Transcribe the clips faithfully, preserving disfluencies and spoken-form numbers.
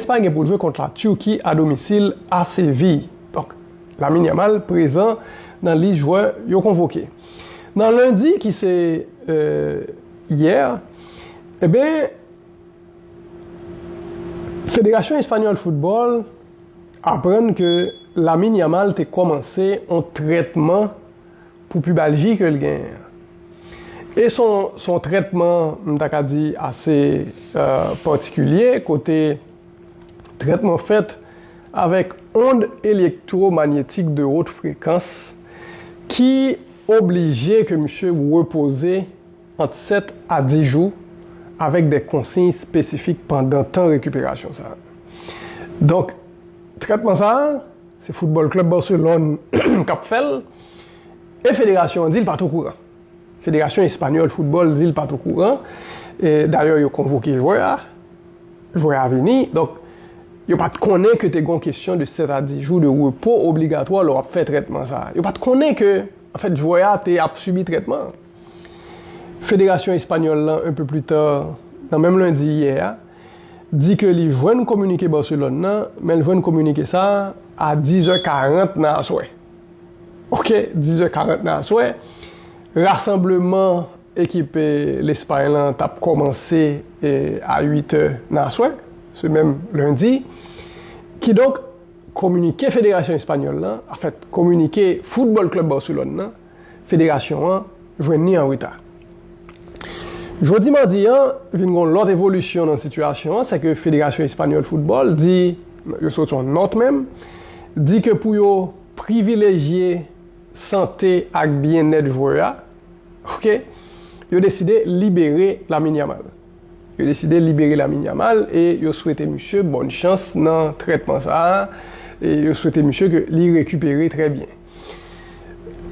sa gen pou l jwe kont la Turquie a domisil a Seviy. Donk, Lamine Yamal prezan nan lis jwè yo konvoke. Nan lendi ki se euh, yè, eben, Federasyon Espanyòl Foutbòl aprann ke Lamine Yamal te kòmanse yon trètman pou pibalji ke l genyen an. E se yon, se yon trètman, m ta ka di, ase euh, patikilye, kote trètman fèt avèk ond elektwomanyetik de wot frekans ki oblije ke misye repoze ant sèt a dis jou avèk de konsiy espesifik pandan tan rekiperasyon sa a. Donk, trètman sa a, se Football Club Barcelone k ap fè l, e federasyon an di l pa t okouran. Federasyon espanyòl foutbòl di l pa t okouran. E, dayè, yo konvoke jwè a, jwè a vini. Donk, yo pa t konnen ke te gen yon kesyon de sèt a dis jou de repo obligatwa lè w ap fè trètman sa a. Yo pa t konnen ke, anfèt, jwè a te ap sibi trètman. Federasyon espanyòl lan, un peu plus tard, nan menm lendi yè a, di ke li jwenn kominike Barcelone nan, men l jwenn kominike sa a a dis è karant nan aswè. Ok, dis è karant nan aswè. Rasanbleman ekip eh, Lespay lan t ap kòmanse eh, a uit è nan aswè, se menm lendi. Kidonk, kominike Federasyon Espanyòl lan, anfèt, kominike Football Club Barcelone nan, federasyon an jwenn li an reta. Jodi madi an, vin gen yon lòt evolisyon nan sitiyasyon an, se ke Federasyon Espanyòl Foutbòl di, yo sot yon nòt menm, di ke pou yo privilejye sante ak byennèt jwè a, ok, yo deside libere Lamine Yamal. Yo deside libere Lamine Yamal e yo swete misye bòn chans nan trètman sa a. E yo swete misye ke li rekipere trè byen.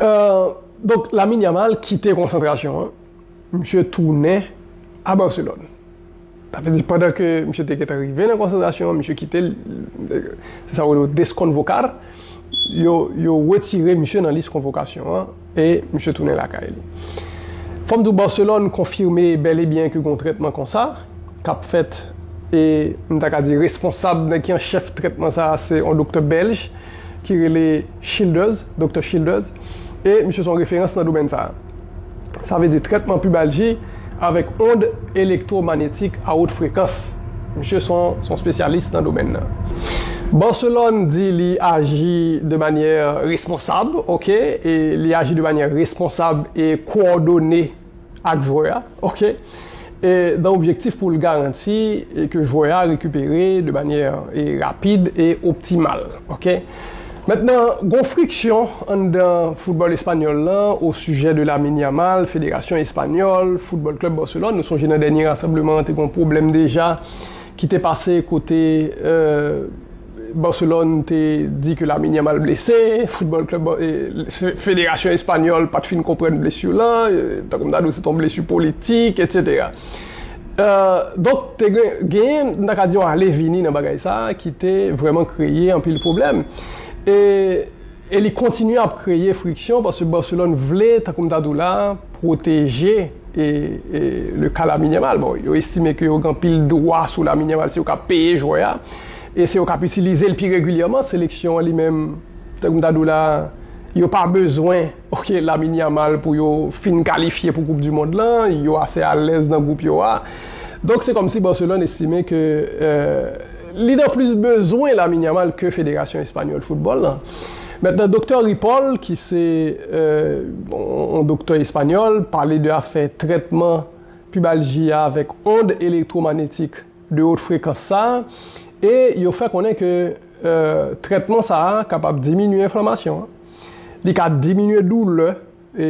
Euh, donk, Lamine Yamal kite konsantrasyon an. Misye tounen a Barcelone. Sa vle di, pandan ke misye te gentan rive nan konsantrasyon an, misye kite l, se sa yo rele desconvocar. Yo, yo retire misye nan lis konvokasyon an e misye tounen lakay li. Fò m di w, Barcelone konfime bèl e byen ke gen yon trètman konsa k ap fèt, e m ta ka di responsab, nèg ki an chèf trètman sa a, se yon doktè bèlj ki rele Childers, doktè Childers, e misye se yon referans nan domèn sa a. Sa vle di trètman pibalji avèk ond elektwomanyetik a wot frekans. Misye se yon, se yon espesyalis nan domèn nan. Barcelone di li aji de manyè responsab, ok, e li aji de manyè responsab e kowòdone ak jwè a, ok, e nan objektif pou l garanti e ke jwè a rekipere de manyè e rapid e optimal, ok. Mentnan, gon friksyon anndan foutbòl espanyòl lan o sijè de Lamine Yamal, Federasyon Espanyòl, Football Club Barcelone. Nou sonje nan dènye rasanbleman an, te gon pwoblèm deja ki te pase kote, euh, Barcelone te di ke Lamine Yamal blese, Football Club, eh, Federasyon Espanyòl pa t fin konprann blesi lan, eh, tankou m ta di w, se t on blesi politik, etsetera. Euh, donk, te gen, genyen, m ta ka di, yon ale vini nan bagay sa a ki te vrèman kreye anpil pwoblèm. E, e li kontinye ap kreye friksyon paske Barcelone vle, tankou m ta di w la, pwoteje e, e le ka Lamine Yamal. Bon, yo estime ke yo gen anpil dwa sou Lamine Yamal si yo ka peye jwè a. E se yo k ap itilize l pi regilyèman. Seleksyon an li menm, tankou m ta di w la, yo pa bezwen, ok, Lamine Yamal pou yo fin kalifye pou Koup di Mond lan, yo ase alèz nan gwoup yo a. Donk, se kòmsi Barcelone estime ke, euh, li nan plis bezwen Lamine Yamal ke Federasyon Espanyòl Foutbòl lan. Mentnan, doktè Ripoll, ki se, euh, yon, yon doktè espanyòl, pale de afè trètman pibalji a avèk ond elektwomanyetik de wot frekans sa a, e yo fè konnen ke, euh, trètman sa a kapab diminye enflamasyon an. Li ka diminye doulè, e,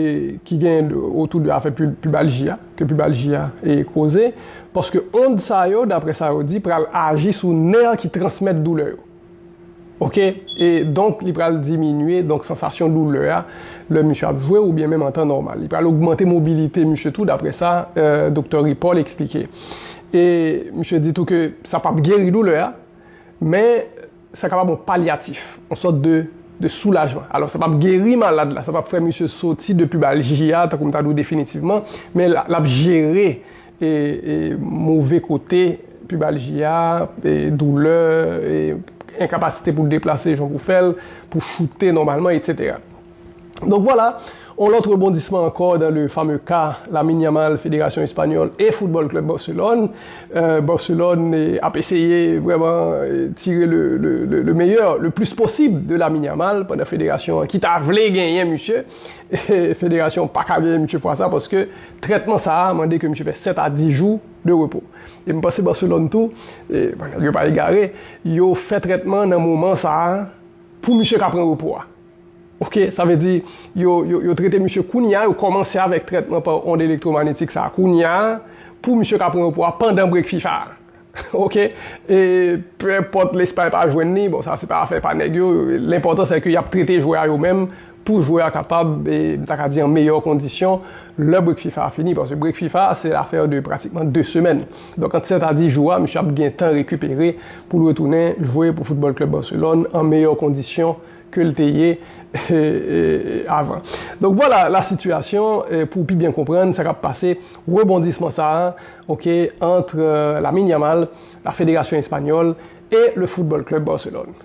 ki gen de, otou de afè pi, pibalji a, ke pibalji a, e, koze, paske ond sa yo, daprè sa yo di, pral aji sou nè ki transmèt doulè yo. Ok? E donk, li pral diminye, donk, sansasyon doulè a, lè misye ap jwe, oubyen menm an tan nòmal. Li pral ogmante mobilite misye tou, daprè sa, euh, doktè Ripoll eksplike. E misye di tou ke sa p ap geri doulè a, men sa kapab yon palyatif, yon sòt de, de soulajman. Alò, sa p ap geri malad la, sa p ap fè misye soti de pibalji a, tankou m ta di w definitivman, men l, l ap jere e, e move kote pibalji a, e doulè, e enkapasite pou deplase jan pou fè l, pou choute nòmalman, etsetera. Donk vwala, yon lòt rebondisman ankò dans le fameux cas Lamine Yamal, Fédération Espagnole et Football Club Barcelone. Euh, Barcelone eh, ap eseye vrèman eh, tire le, le, le, le meilleur, le plus possible de Lamine Yamal, pandan federasyon an ki ta vle genyen misye. Federasyon pa ka genyen misye fwa sa, paske trètman sa a mande ke misye fè sèt a dis jou de repo. E m panse Barcelone tou, e, bon, nèg yo pa egare, yo fè trètman nan moman sa a pou misye ka pran repo a. Ok, sa vle di, yo, yo, yo trete misye kounye a, yo kòmanse avèk trètman pa ond elektwomanetik sa a kounye a, pou misye ka pran repo a pandan brek fifa a. Ok, e peu importe Lespay pa jwenn li, bon, sa se pa afè pa nèg yo, lenpòtan se ke y ap trete jwè a yo menm, pou jwè a kapab, e, m ta ka di an meyè kondisyon, lè brek fifa a fini, paske brek fifa a se afè de pratikman de semèn. Donk ant sèt a dis jou a, misye ap gen tan rekipere pou l retounen jwe pou Football Club Barcelone an meyè kondisyon ke l te ye avan. Donk vwala la sitiyasyon, e, pou pi byen konprann sa k ap pase, rebondisman sa a, ok, ant Lamine Yamal, la Fédération Espagnole et le Football Club Barcelone.